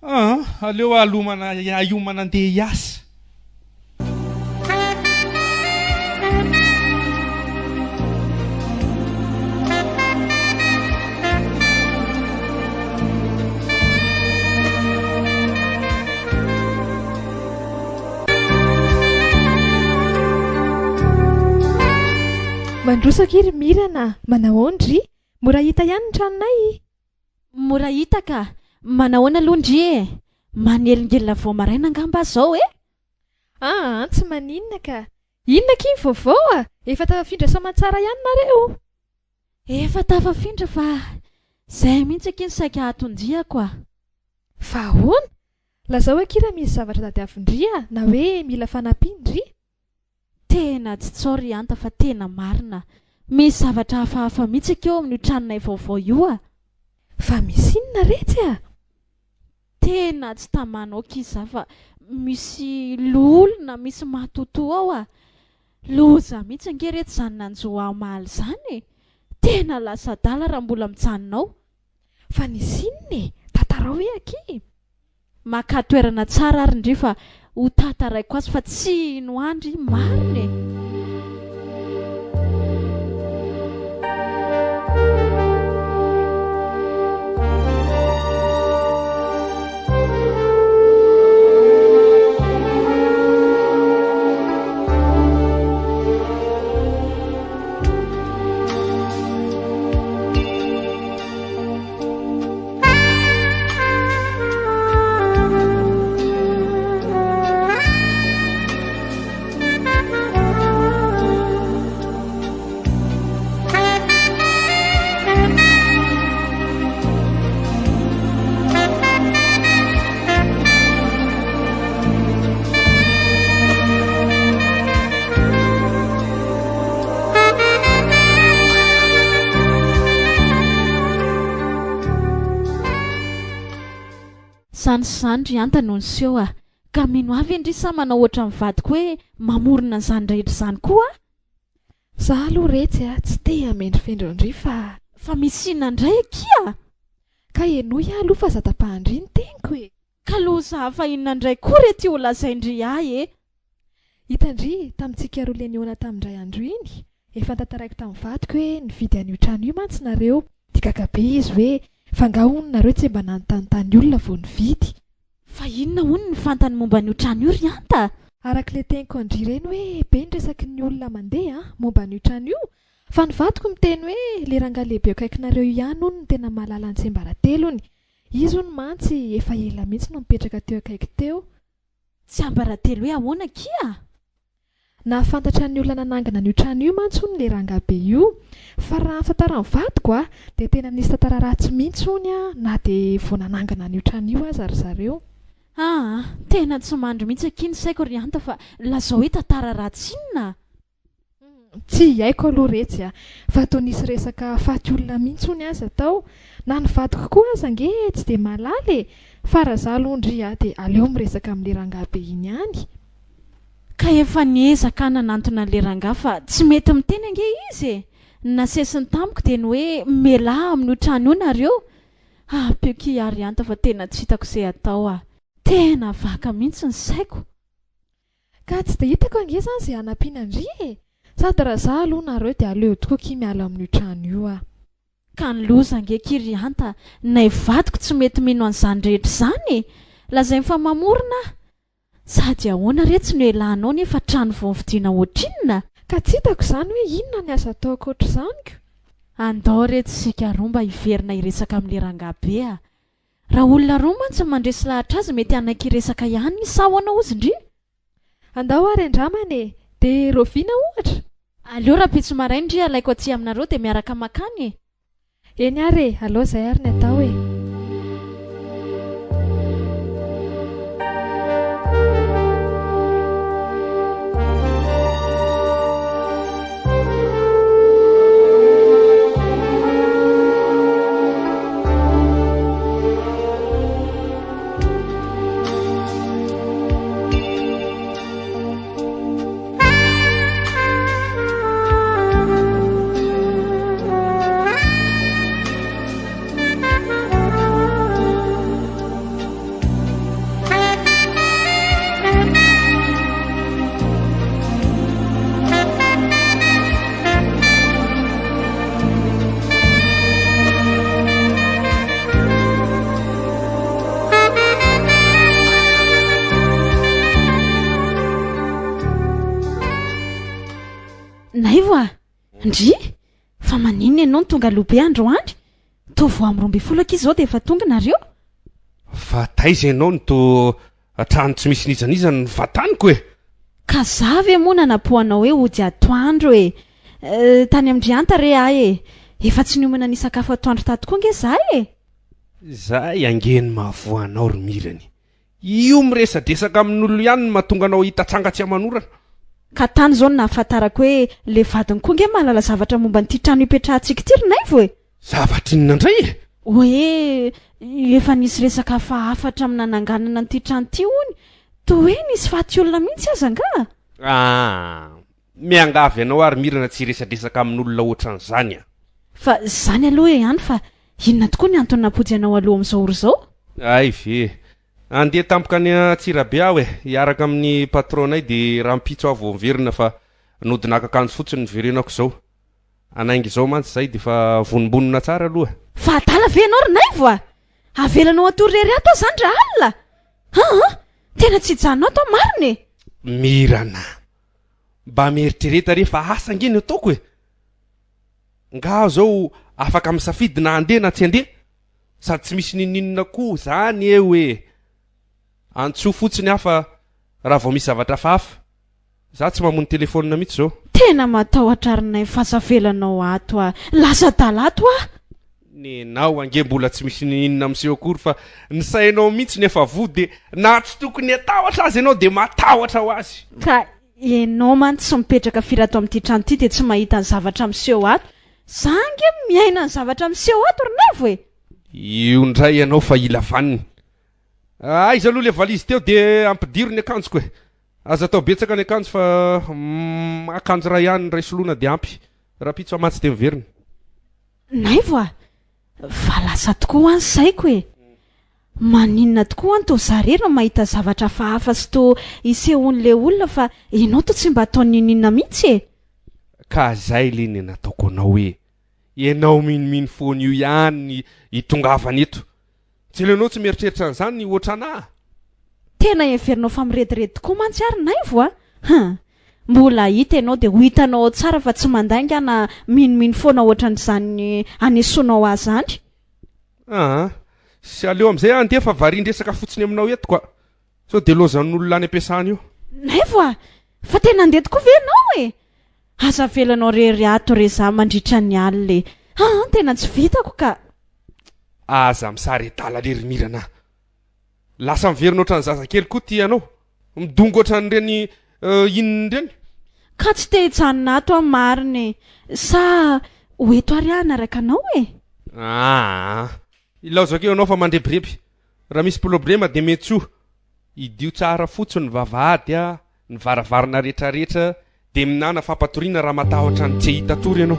Aa aleo alomana hiomana andeha hiasa. Mandroso akia ry Mirana a! Manahoana ndry? Mora hita ihany ny tranonay i! Mora hita ka! Manahoana aloha ndry e! Manelingelina vao maraina angamba aho izao e! Aa tsy maninona ka! Inona akia ny vaovao a! Efa tafafindra soamantsara ihany nareo? Efa tafafindra fa izay mihitsy akia no saika hatondiako a! Fa ahoana? Lazao akia raha misy zavatra tadiavin-dry a! Na hoe mila fanampian-dry? Tena tsy tsao ry Anta fa tena marina. Misy zavatra hafahafa mihitsy akia ao amin'io tranonay vaovao io a! Fa misy inona retsy a? Tena tsy tamana ao akia za fa misy lolona, misy matotoa ao a! Loza mihitsy ange retsy izany nanjo ahy omaly izany e! Tena lasa adala raha mbola mijanona ao. Fa nisy inona e? Tantarao hoe akia! Makà toerana tsara ary ndry fa ho tantaraiko azy fa tsy hino ahy ndry marina e! Zany sy zany ry Anta no niseho ah! Ka mino ahy ve ndry sa manao ohatran'ny vadiko hoe mamorona an'izany rehetra izany koa ah? Za aloha retsy a, tsy te hamendrofendro an-dry fa. Fa misy inona indray akia? Ka henoy aho aloha fa za tapahan-dry ny teniko e! Ka loza hafa inona indray koa re ty ho lazain-dry ahy e! Hitan-dry, tamintsika roa le nihaona tamin-dray andro iny, efa notantaraiko tamin'ny vadiko hoe nividy an'io trano io mantsy nareo, dia gaga be izy hoe fa nga hono nareo tsy mba nanontanintany olona vao nividy? Fa inona hono ny fantany momba an'io trano io ry Anta? Araka ilay teniko an-dry ireny hoe be ny resaky ny olona mandeha momba an'io trano io, fa ny vadiko miteny hoe le rangahy lehibe eo akaikinareo io ihany hono no tena mahalala ny tsiambaratelony, izy hono mantsy efa ela mihitsy no nipetraka teo akaiky teo. Tsiambaratelo hoe ahoana akia? Nahafantatra ny olona nanangana an'io trano io mantsy hono ilay rangahy be io. Fa raha ny tantaran'ny vadiko a, dia tena nisy tantara ratsy mihitsy hono na dia vao nanangana an'io trano io aza ry zareo. Aa, tena tsy mandry mihitsy akia ny saiko ry Anta fa lazao hoe tantara ratsy inona? Tsy haiko aloha retsy a! Fa toa nisy resaka faty olona mihitsy hono aza tao. Na ny vadiko koa aza ange tsy dia mahalala e! Fa raha za aloha ndry a dia aleo miresaka amin'ilay rangahy be iny ihany. Ka efa niezaka aho nanantona an'ilay rangahy fa tsy mety miteny ange izy e! Ny nasesiny tamiko dia ny hoe mialà amin'io trano io nareo. Ampio kia ry Anta fa tena tsy hitako izay atao ah! Tena vaka mihitsy ny saiko. Ka tsy dia hitako ange izany izay hanampiana an-dry e! Sady raha za aloha nareo dia aleo tokoa akia miala amin'io trano io aho. Ka ny loza ange akia ry Anta, nay vadiko tsy mety mino an'izany rehetra izany e! Lazainy fa mamorona aho. Sady ahoana re tsy no elanao nefa trano vao novidiana ohatrinona? Ka tsy hitako izany hoe inona ny azo atao ankoatr'izany ko! Andao re tsy isika roa mba hiverina hiresaka amin'ilay rangahy be a! Raha olona roa mantsy no mandresy lahatra azy mety hanaiky hiresaka ihany izy sa ahoana hozy ndry? Andao ary andramana e! Dia raoviana ohatra? Aleo rahampitso maraina ndry alaiko aty aminareo dia miaraka makany e! Eny ary e! Aleo izay ary ny atao e! Naivo a! Ndry! Fa maninona ianao no tonga aloha be androany? Toa vao amin'ny 12 ankizy izao dia efa tonga nareo? Fa taiza ianao no toa trano tsy misy n'iza n'iza no vataniko e? Ka za ve moa nanapohanao hoe hody atoandro e? Tany amin-dry Anta re aho e! Efa tsy niomana ny hisakafo atoandro tato koa nge za e! Zay ange ny mahavoa anao ry Mirany. Io miresadresaka amin'olona ihany no mahatonga anao hita tranga tsy aman'orana. Ka tany izao no nahafantarako hoe le vadiny koa nge mahalala zavatra momba an'ity trano ipetrahantsika ity ry Naivo e! Zavatra inona indray e? Hoe efa nisy resaka hafahafa hatramin'ny nananganana an'ity trano ity hono, toa hoe nisy faty olona mihitsy aza angaha? Ah! Miangavy anao ary Mirana tsy hiresadresaka amin'olona ohatran'izany a! Fa izany aloha e ihany fa inona tokoa ny antony nampody anao aloha amin'izao ora izao? Hay ve! Handeha tampoka any Antsirabe aho e! Hiaraka amin'ny patron-nay dia rahampitso aho vao miverina fa nody naka akanjo fotsiny niverenako izao. Hanainga izao mantsy izahay dia efa vonombonona tsara aloha e! Fa adala ve ianao ry Naivo a! Avelanao hatory irery ato aho izany rahalina? Aa! Tena tsy hijanona ato aho marina e! Mirana! Mba mieritrereta re fa asa ange ny ataoko e! Nga aho zao afaka misafidy na handeha na tsy handeha? Sady tsy misy n'inon'inona koa zany eo e! Antsoa fotsiny aho fa raha vao misy zavatra hafahafa, za tsy mamono telefaonina mihitsy zao. Tena matahotra ry Naivo fa aza avelanao ato aho, lasa adala ato aho! Nenao ange mbola tsy misy n'inon'inona miseho akory fa ny sainao mihitsy no efa voa dia na tsy tokony hatahotra aza ianao dia matahotra ho azy. Ka ianao mantsy tsy mipetraka firy ato amin'ity trano ity dia tsy mahita ny zavatra miseho ato. Za ange miaina ny zavatra miseho ato ry Naivo e! Io indray ianao fa hila vaniny. Aiza aloha ilay valizy teo dia ampidiro ny akanjoko e! Aza atao betsaka ny akanjo fa akanjo iray ihany iray soloina dia ampy. Rahampitso aho mantsy dia miverina. Naivo a! Fa lasa tokoa hoa ny saiko e! Maninona tokoa an toa za rery no mahita zavatra hafahafa sy toa isehoan'le olona fa enao toa tsy mba atao n'inon'inona mihitsy e! Ka zay le ny nataoko anao hoe ianao minomino foana io ihany ny hitongavana eto. Tsy aleonao tsy mieritreritra an'izany ohatranà? Tena heverinao fa mirediredy tokoa mantsy ary Naivo a! Hum! Mbola hahita ianao dia ho hitanao ao tsara fa tsy mandainga na minomino foana ohatran'izany anesoanao ahy izany. Aa! Sy aleo amin'izay aho andeha fa varian-dresaka fotsiny aminao eto ka! Sao dia lozan'olona any am-piasana io. Naivo a! Fa tena handeha tokoa ve ianao e? Aza avelanao rery ato re za mandritra ny alina e! Aa! Tena tsy vitako ka! Aza misary adala lery Mirana a! Lasa miverina ohatran'ny zazakely koa ty ianao. Midongy ohatran'ireny inona ireny. Ka tsy te hijanona ato aho marina e! Sa ho eto ary aho hanaraka anao e? Aa! Ilaozako eo ianao fa mandrebireby. Raha misy problema dia miantsoa. Hidio tsara fotsiny ny vavahady a, ny varavarana retraretra dia minana fampatoriana raha matahotra ny tsy hahita tory ianao.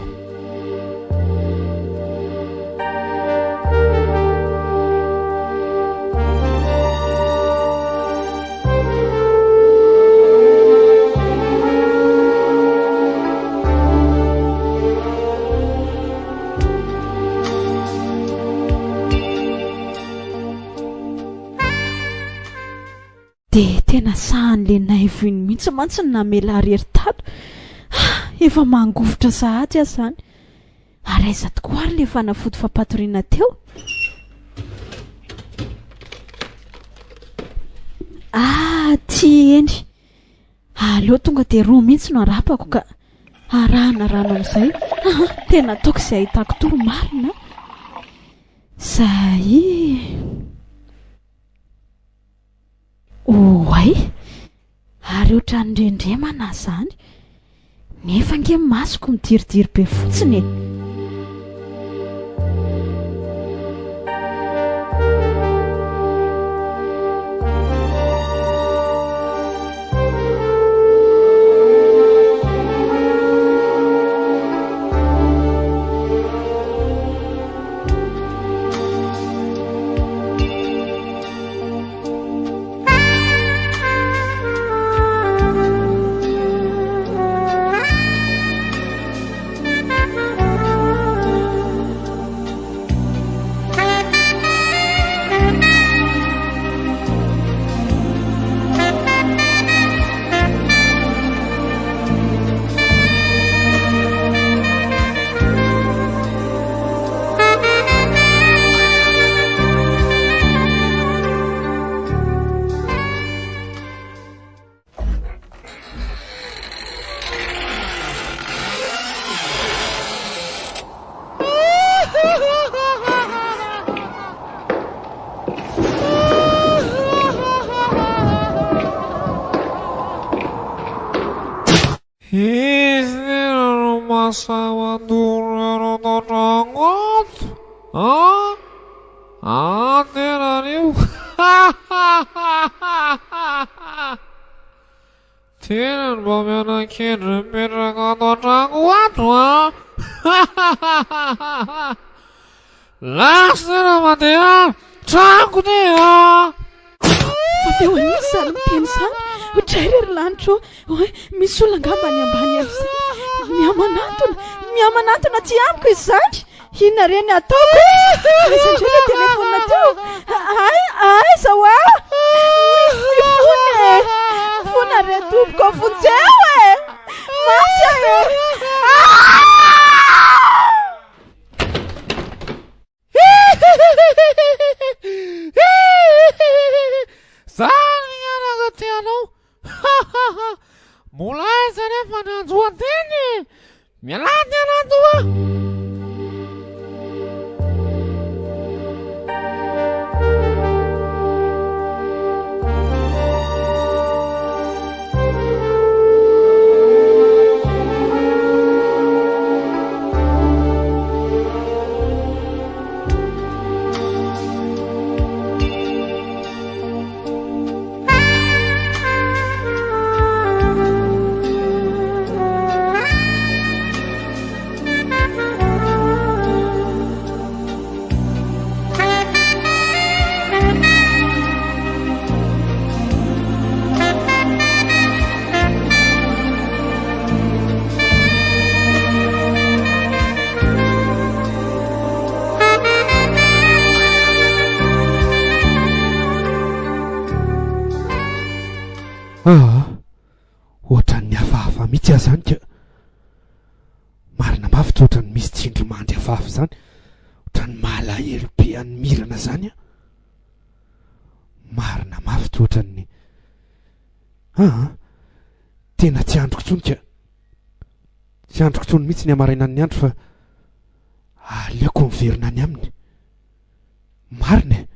Dia tena sahan'ilay Naivo iny mihitsy mantsy ny namela ahy irery tato. Ah, efa mangovitra sahady aho izany. Ary aiza tokoa ary ilay fanafody fampatoriana teo? Ah, ty eny. Aleo tonga dia roa mihitsy no arapako ka. Arahana rano amin'izay. Ah, tena ataoko izay ahitako tory marina. Zay. Oay! Ary ohatran'ny rendremana izany. Nefa ange ny masoko midiridiry be fotsiny e! Izy tena no mahasahy mandoro anao ato an-trano ato an! An tena anio! Tena ny mba miana-kendry mipetraka ato an-trano ato an! Lasa tena mandeha any! Tranoko ity an! Fa feo an'iza izany miteny izany? Ohatray re ry lanitra ô! Oay, misy olona angamba any ambany any izany. Mihamanantona, mihamanantona aty amiko izany. Inona re ny ataoko e? Aiza indray ilay telefaonina teo? Ay, aiza hoa? Mifona e! Mifona re tompoko, vonjeo e! Maty aho e! Ah! Zany ny anaka tianao. Mbola aiza anefa ny anjoan-teny e? Mialà ty anaty oa! Aa, ohatran'ny hafahafa mihitsy aho izany ka. Marina mafy tsy ohatran'ny misy tsindrimandry hafahafa izany. Ohatran'ny malahelo be an'i Mirana izany aho. Marina mafy tsy ohatran'ny Aa, tena tsy andriko intsony ka. Tsy andriko intsony mihitsy ny hamarainan'ny andro fa aleoko miverina any aminy. Marina e!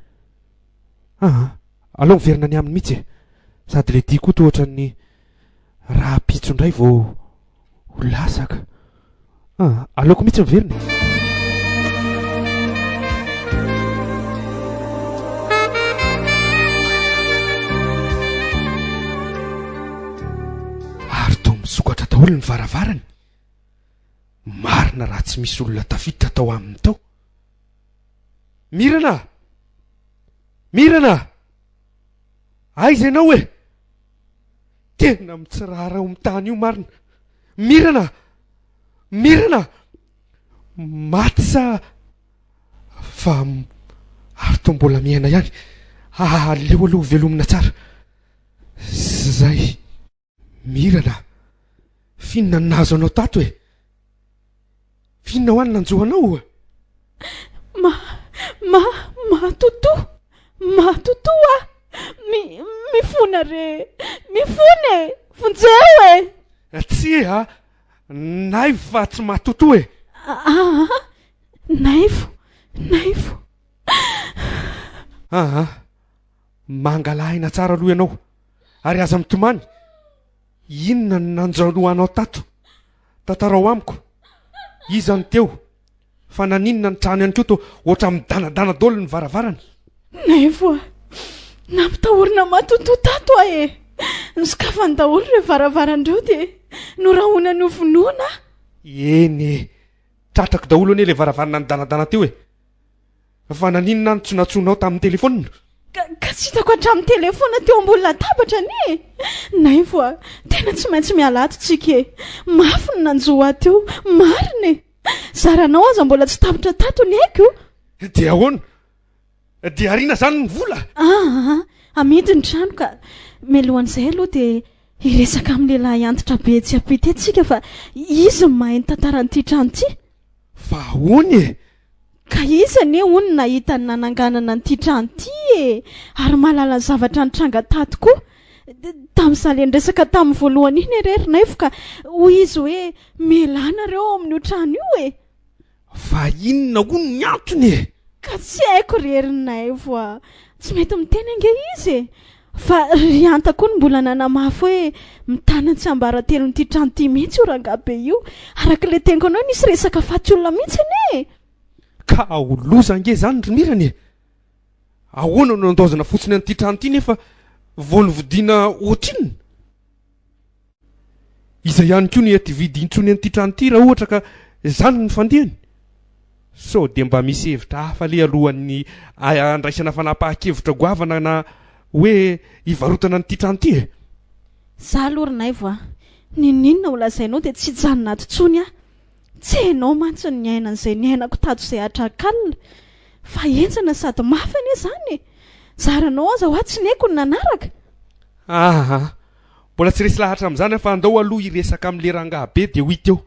Aa, aleo miverina any aminy mihitsy e! Sady ilay dia koa toa ohatran'ny rahampitso indray vao ho lasa ka. Aa, aleoko mihitsy miverina e! Ary toa misokatra daholo ny varavarany. Marina raha tsy misy olona tafiditra tao aminy tao. Mirana! Mirana! Aiza ianao e? Tena mitsirara ao amin'ny tany io marina. Mirana! Mirana! Maty sa fa ary toa mbola miaina ihany. Aleo aloha velomina tsara. Zay. Mirana, f'inona no nahazo anao tato e? F'inona hoa no nanjo anao? Ma, ma, matotoa, matotoa aho! Mi, mifona re! Mifona e! Vonjeo e! Tsia, Naivo fa tsy matotoa e! Aa, Naivo, Naivo. Aa, mangala aina tsara aloha ianao. Ary aza mitomany. Inona no nanjo anao tato? Tantarao amiko. Iza no teo? Fa naninona ny trano ihany koa toa ohatran'ny midanadana daholo ny varavarana? Naivo a! Nampitahorina matotoa tato aho e! Nosokafany daholo ireo varavarana ireo dia norahonany ho vonoina aho. Eny e! Tratrako daholo anie ilay varavarana nidanadana teo e! Fa naninona no tsy nantsoinao tamin'ny telefaonina? Ka, ka tsy hitako hatramin'ny telefaonina teo ambony latabatra anie e! Naivo a! Tena tsy maintsy miala ato tsika e! Mafy ny nanjo ahy teo, marina e! Zaranao aza mbola tsy tapitra tato ny aiko! Dia ahoana? Dia ariana izany ny vola? Aa, amidy ny trano ka. Mialohan'izay aloha dia hiresaka amin'ny lehilahy antitra be etsy ampita etsy tsika fa izy no mahay ny tantaran'ity trano ity. Fa ahoana e? Ka izy anie hono nahita ny nananganana an'ity trano ity e! Ary mahalala ny zavatra nitranga tato koa. Tamin'izaho le niresaka taminy voalohany iny re ry Naivo ka hoy izy hoe mialà nareo ao amin'io trano io e! Fa inona hono ny antony e? Ka tsy haiko re ry Naivo a! Tsy mety miteny ange izy e! Fa ry Hanta koa no mbola nanamafy hoe mitana ny tsiambaratelon'ity trano ity mihitsy io rangahy be io. Araka ilay teniko anao nisy resaka faty olona mihitsy anie e! Ka ho loza ange izany ry Mirana e! Ahoana no andaozana fotsiny an'ity trano ity nefa vao novidiana ohatrinona? Iza ihany koa no hety hividy intsony an'ity trano ity raha ohatra ka izany ny fandehany? Sao dia mba misy hevitra hafa aleha alohan'ny handraisana fanapahan-kevitra goavana na hoe hivarotana an'ity trano ity e? Za aloha ry Naivo a! N'inon'inona ho lazainao dia tsy hijanona ato intsony aho. Tsy hainao mantsy ny niaina an'izay niainako tato izay hatrakalina. Fa henjana sady mafy anie izany e! Zaranao aza hoa tsy neko ny nanaraka. Aa! Mbola tsy resy lahatra amin'izany aho fa andao aloha hiresaka amin'ilay rangahy be dia ho hita eo.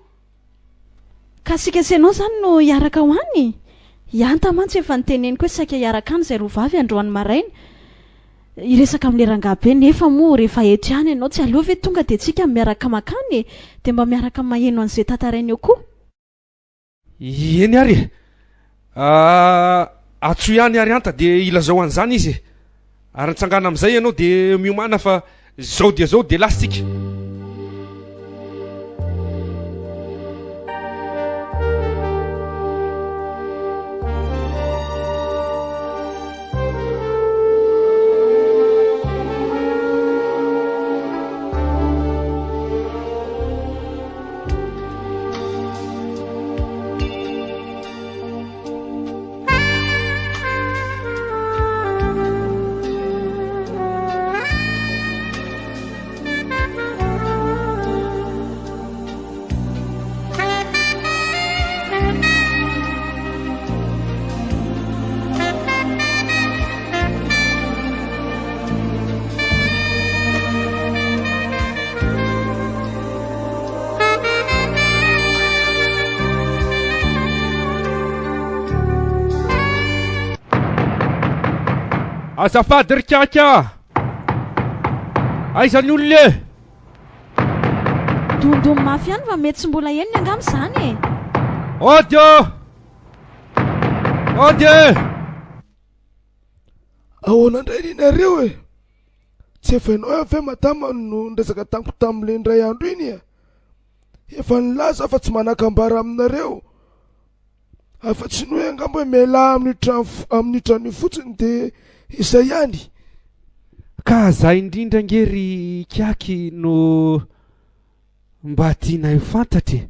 Ka sika sy ianao izany no hiaraka ho any? I Anta mantsy efa niteneniko hoe saika hiaraka any izay roa vavy androany maraina hiresaka amin'ilay rangahy be nefa moa rehefa eto ihany ianao tsy aleo ve tonga dia tsika miaraka mankany e! Dia mba miaraka maheno an'izay tantarainy eo koa. Eny ary e! Antsoy ihany ary Anta dia ilazao an'izany izy e! Ary nitsangana amin'izay ianao dia miomàna fa zao dia zao dia lasa tsika. Azafady ry kiaka a! Aiza ny olona e? Dondon mafy ihany fa mety tsy mbola henony angamba izany e! Ody ô! Ody e! Ahoana indray ry nareo e? Tsy efa ianao ihany ve madama no niresaka tamiko tamin'ilay indray andro iny e? Efa nilaza aho fa tsy manan-kambara aminareo. Afa-tsy ny hoe angamba hoe mialà amin'io trano amin'io trano io fotsiny dia izay ihany. Ka zay indrindra ange ry Ikaky no mba tianay ho fantatra e!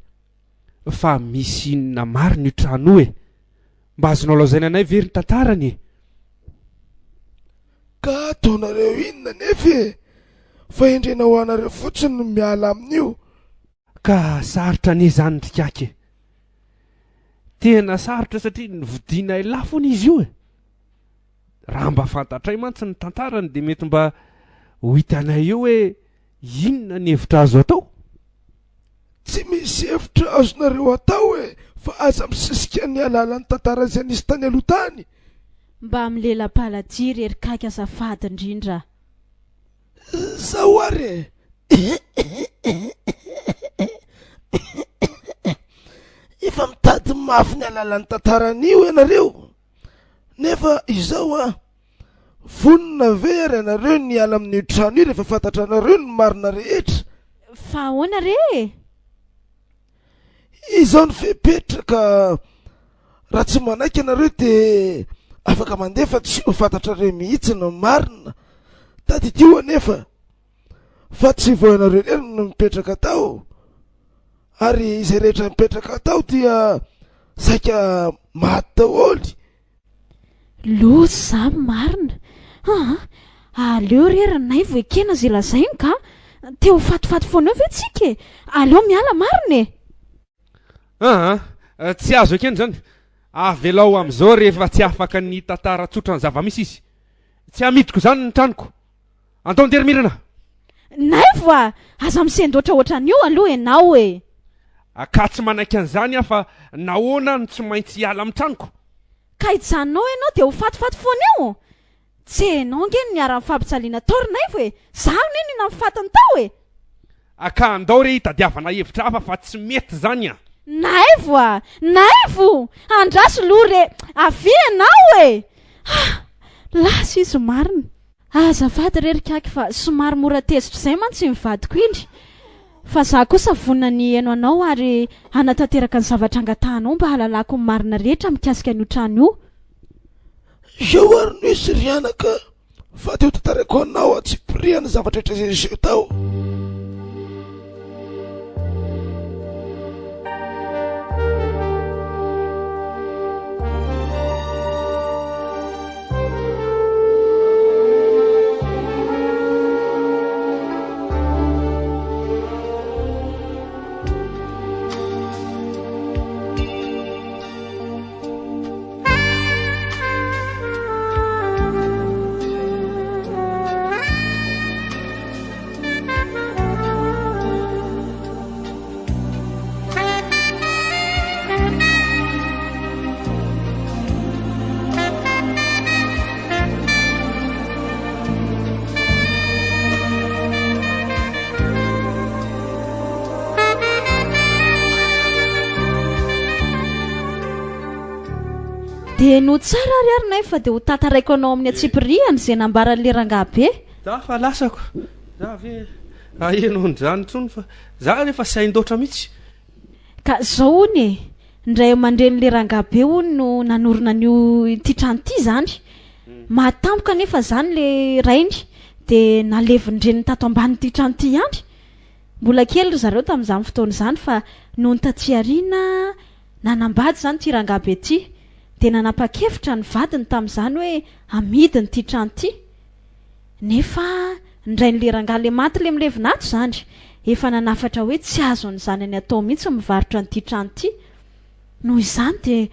Fa misy inona marina io trano io e? Mba azonao lazaina anay ve ry tantarany e? Ka ataonareo inona anefa e? Fahendrena ho anareo fotsiny ny miala amin'io. Ka sarotra anie izany ry Ikaky e! Tena sarotra satria novidianay lafo hono izy io e! Raha mba fantatray mantsy ny tantarany dia mety mba ho hitanay eo hoe inona ny hevitra azo atao. Tsy misy hevitra azonareo atao e! Fa aza misisika ny alalan'ny tantara izay nisy tany aloha tany. Mba milela-paladia re ry Kaky azafady indrindra. Zao ary e! Efa mitady mafy ny alalan'ny tantaran'io ianareo. Nefa izao an! Vonona ve ary ianareo ny hiala amin'io trano io rehefa fantatranareo ny marina rehetra? Fa ahoana re e? Izao ny fepetra ka raha tsy manaiky ianareo dia afaka mandeha fa tsy ho fantatrareo mihitsy ny marina. Tadidio anefa fa tsy vao ianareo irery no mipetraka tao ary izay rehetra mipetraka tao dia saika maty daholo. Loza izany marina. Aa! Aleo re ry Naivo ekena izay lazainy ka! Te ho fatifaty foana eo ve tsika e? Aleo miala marina e! Aa! Tsy azo ekena izany. Avelao amin'izao rehefa tsy afaka ny hitantara tsotra ny zava-misy izy. Tsy hamidiko izany ny tranoko. Andao ndeha ry Mirana! Naivo a! Aza misendoatra ohatran'io aloha ianao e! Ka tsy manaiky an'izany aho fa nahoana no tsy maintsy hiala amin'ny tranoko? Ka hijanona ao ianao dia ho fatifaty foana eo? Tsy ianao ange no niharan'ny fampijaliana tao ry Naivo e! Izaho anie no nihinan'ny fatiny tao e! Ka andao re hitadiavana hevitra hafa fa tsy mety izany an! Naivo a! Naivo! Andraso loha re! Avia ianao e! Ah! Lasa izy marina! Azafady re ry Kaky fa somary mora tezitra izay mantsy iny vadiko iny. Fa za kosa vonona ny hiheno anao ary hanatanteraka ny zavatra angatahanao mba hahalalako ny marina rehetra mikasika an'io trano io. Izao ary no izy ry anaka fa te ho tantaraiko anao antsipiriany ny zavatra rehetra izay niseho tao. Dia henoy tsara ary ary nay fa dia ho tantaraiko anao amin'ny antsipiriany izay nambaran'ilay rangahy be. Za fa lasako. Za ve aheno an'izany intsony fa za efa sain-doatra mihitsy. Ka zao hono e, ny ray aman-drenin'ilay rangahy be hono no nanorina an'io ity trano ity izany. Maty tampoka anefa izany ilay rainy dia nalevin-dreniny tato ambanin'ity trano ity ihany. Mbola kely ry zareo tamin'izany fotoana izany fa nony taty aoriana nanambady izany ity rangahy be ity dia nanapa-kevitra ny vadiny tamin'izany hoe amidiny ity trano ity. Nefa ny rain'ilay rangahy ilay maty ilay milevina ato izany efa nanafatra hoe tsy azon'ny zanany atao mihitsy ny mivarotra an'ity trano ity. Noho izany dia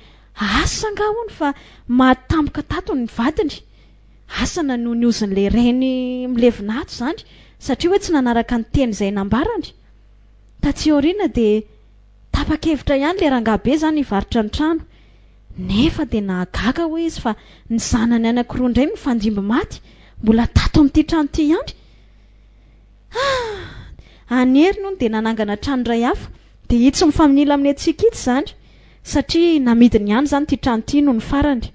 asa angaha hono fa maty tampoka tato ny vadiny. Asa na noho ny ozin'ilay rainy milevina ato izany satria hoe tsy nanaraka ny teny izay nambarany. Taty aoriana dia tapa-kevitra ihany ilay rangahy be izany hivarotra ny trano. Nefa dia nahagaga hoy izy fa ny zanany anankiroa indray nifandimby maty, mbola tato amin'ity trano ity ihany. Ah! Any heriny hono dia nanangana trano iray hafa, dia itsy mifanila amin'ny antsika itsy izany, satria namidiny ihany izany ity trano ity nony farany.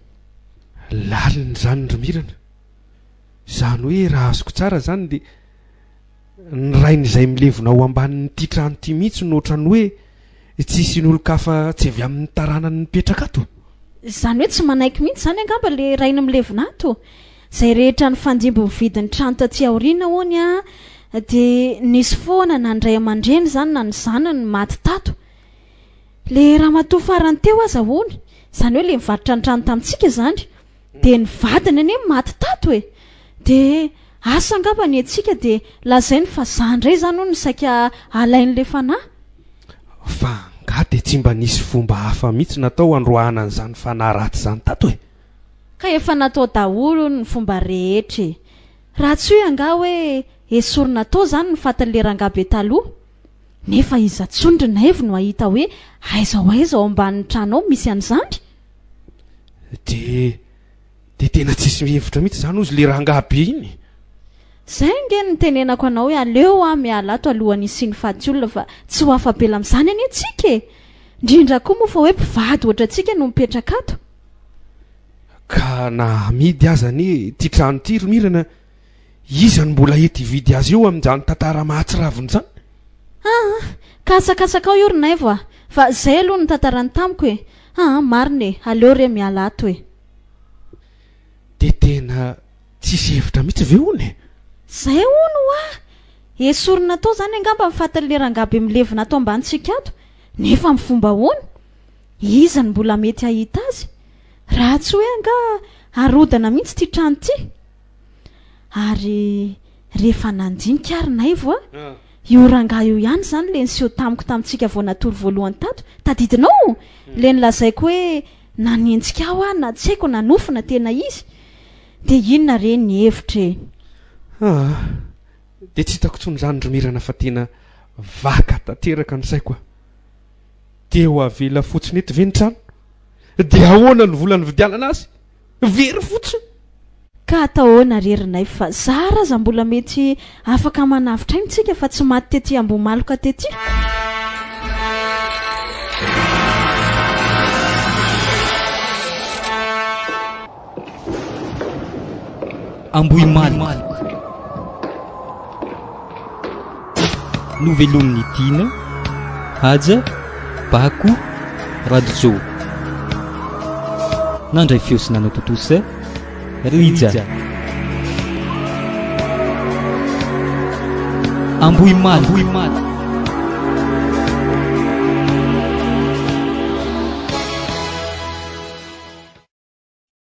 Lalina izany ry Mirana. Izany hoe raha azoko tsara izany dia Ny rainy izay milevina ao ambanin'ity trano ity mihitsy no ohatran'ny hoe tsy hisian'olon-kafa tsy avy amin'ny taranany mipetraka ato. Izany hoe tsy manaiky mihitsy izany angamba ilay rainy milevina ato. Izay rehetra nifandimby nividy ny trano taty aoriana hono dia nisy foana na ny ray aman-dreny izany na ny zanany no maty tato. Ilay ramatoa farany teo aza hono, izany hoe ilay nivarotra ny trano tamintsika izany, Dia ny vadiny anie maty tato e! Dia asa angamba ny antsika dia lazainy fa za indray izany hono no saika alain'ilay fanahy. Fa angaha dia tsy mba nisy fomba hafa mihitsy natao handroahana an'izany fanahy ratsy izany tato e? Ka efa natao daholo hono ny fomba rehetra e! Raha tsy hoy angaha hoe esorina tao izany ny fatin'ilay rangahy be taloha? Nefa iza tsony ry Naivo no hahita hoe aiza ho aiza ao ambanin'ny trano ao misy an'izany? Dia dia tena tsisy hevitra mihitsy izany hozy le rangahy be iny. Zay ange no nitenenako anao hoe aleo aho miala ato alohan'ny hisian'ny faty olona fa tsy ho afa-bela amin'izany anie tsika e! Indrindra koa moa fa hoe mpivady ohatrantsika no mipetraka ato. Ka na amidy aza anie ity trano ity ry Mirana, iza no mbola hety hividy azy eo amin'izany tantara mahatsiravina izany? Aa! Ka asakasakao io ry Naivo a! Fa zay aloha no tantarany tamiko e! Aa! Marina e! Aleo re miala ato e! Dia tena tsisy hevitra mihitsy ve hono e? Zay hono hoa! Esorina tao zany angamba ny fatin'le rangahy be milevina ato ambanintsika ato, nefa amin'ny fomba ahoana? Iza no mbola mety hahita azy? Raha tsy hoe angaha harodana mihitsy ity trano ity? Ary rehefa nandinika ary Naivo a, io rangahy io ihany izany ilay niseho tamiko tamintsika vao natory voalohany tato, tadidinao? Ilay nolazaiko hoe nanenjika aho aho na tsy haiko na nofy na tena izy. Dia inona re ny hevitra e? Aa, dia tsy hitako intsony izany ry Mirana fa tena vaka tanteraka ny saiko a. Dia ho avela fotsiny eto ve ny trano? Dia ahoana ny vola nividianana azy? Very fotsiny! Ka atao ahoana re ry Naivo fa zara aza mbola mety afaka manavotra aina tsika fa tsy maty tety Ambohimaloka tety. Ambohimaloka. Novelomin'i Tiana, Haja, Bako, Radojo. Nandray feo sy nanao tontosa, Rija. Ambohimaloka.